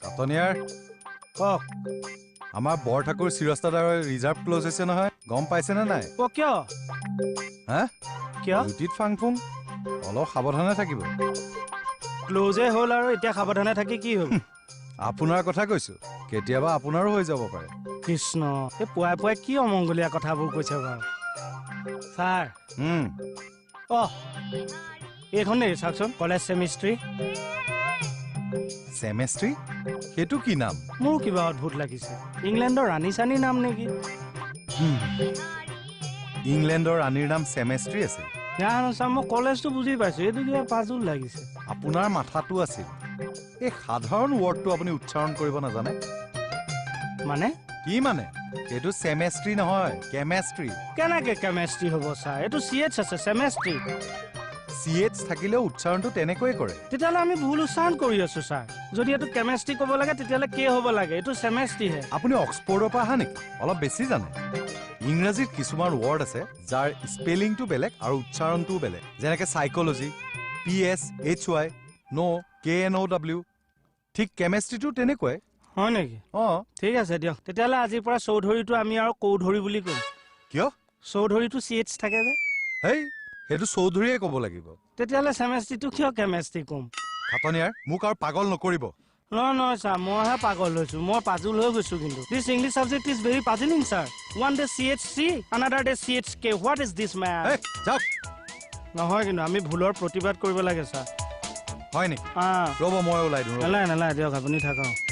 কাটনিয়াৰ, কওক, আমাৰ Borthakur চিৰস্তাদাৰৰ reserve close হৈছে নহয়, গম পাইছেনে নাই? অ কিয়? হা, কিয়? ডিউটিত ফাং ফুং, অলপ সাৱধানে থাকিব। ক্ল'জে হ'ল আৰু এতিয়া সাৱধানে থাকি কি হ'ল? আপোনাৰ কথা কৈছো, কেতিয়াবা আপোনাৰো হৈ যাব পাৰে। কৃষ্ণ, এই পুৱাই পুৱাই কি অমংগলীয়া কথাবোৰ কৈছে বাৰু ছাৰ। অ এইখন নেকি চাওকচোন, কলেজ চেমিষ্ট্ৰি। চেমেষ্ট্ৰি? সেইটো কি নাম? মোৰো কিবা অদ্ভুত লাগিছে, ইংলেণ্ডৰ ৰাণী চানীৰ নাম নেকি? ইংলেণ্ডৰ ৰাণীৰ নাম চেমেষ্ট্ৰি আছিল? জানো ছাৰ, মই কলেজটো বুজি পাইছো, এইটো কিবা পাজুল লাগিছে। আপোনাৰ মাথাটো আছিল, এই সাধাৰণ ৱৰ্ডটো আপুনি উচ্চাৰণ কৰিব নাজানে। মানে কি মানে? এইটো চেমেষ্ট্ৰি নহয়, কেমেষ্ট্ৰি। কেনেকে কেমেষ্ট্ৰি হ'ব ছাৰ? এইটো চি এইচ আছে, চেমেষ্ট্ৰি। চি এইচ থাকিলেও উচ্চাৰণটো তেনেকৈয়ে কৰে। তেতিয়াহ'লে আমি ভুল উচ্চাৰণ কৰি আছো ছাৰ। যদি এইটো কেমেষ্ট্ৰি ক'ব লাগে তেতিয়াহ'লে কে হ'ব লাগে, এইটো চেমেষ্ট্ৰিহে। আপুনি অক্সফৰ্ডৰ পৰা অহা নেকি? অলপ বেছি জানে। ইংৰাজীত কিছুমান ৱৰ্ড আছে যাৰ স্পেলিংটো বেলেগ আৰু উচ্চাৰণটোও বেলেগ, যেনেকে psychology, P S H Y, ন' কে এন অ' ডাব্লিউ। ঠিক কেমেষ্ট্ৰিটো তেনেকুৱাই। হয় নেকি? অঁ। ঠিক আছে দিয়ক, তেতিয়াহ'লে আজিৰ পৰা চৌধুৰীটো আমি আৰু কৌধুৰী বুলি ক'ম। কিয়? চৌধুৰীটো চি এইচ থাকে যে। হেই, সেইটো চৌধুৰীয়ে ক'ব লাগিব। তেতিয়াহ'লে চেমেষ্ট্ৰিটো কিয় কেমেষ্ট্ৰি ক'ম? খাটনিয়াৰ, মোক আৰু পাগল নকৰিব। নহয় নহয় ছাৰ, মইহে পাগল হৈছো, মই পাজুল হৈ গৈছো। কিন্তু this English subject is very puzzling sir. One day C H C, another day C H K, what is this man? যাওক। নহয়, কিন্তু আমি ভুলৰ প্ৰতিবাদ কৰিব লাগে ছাৰ। হয় নেকি? ৰ'ব, মই ওলাই দিওঁ। নালাগে নালাগে দিয়ক, আপুনি থাকক।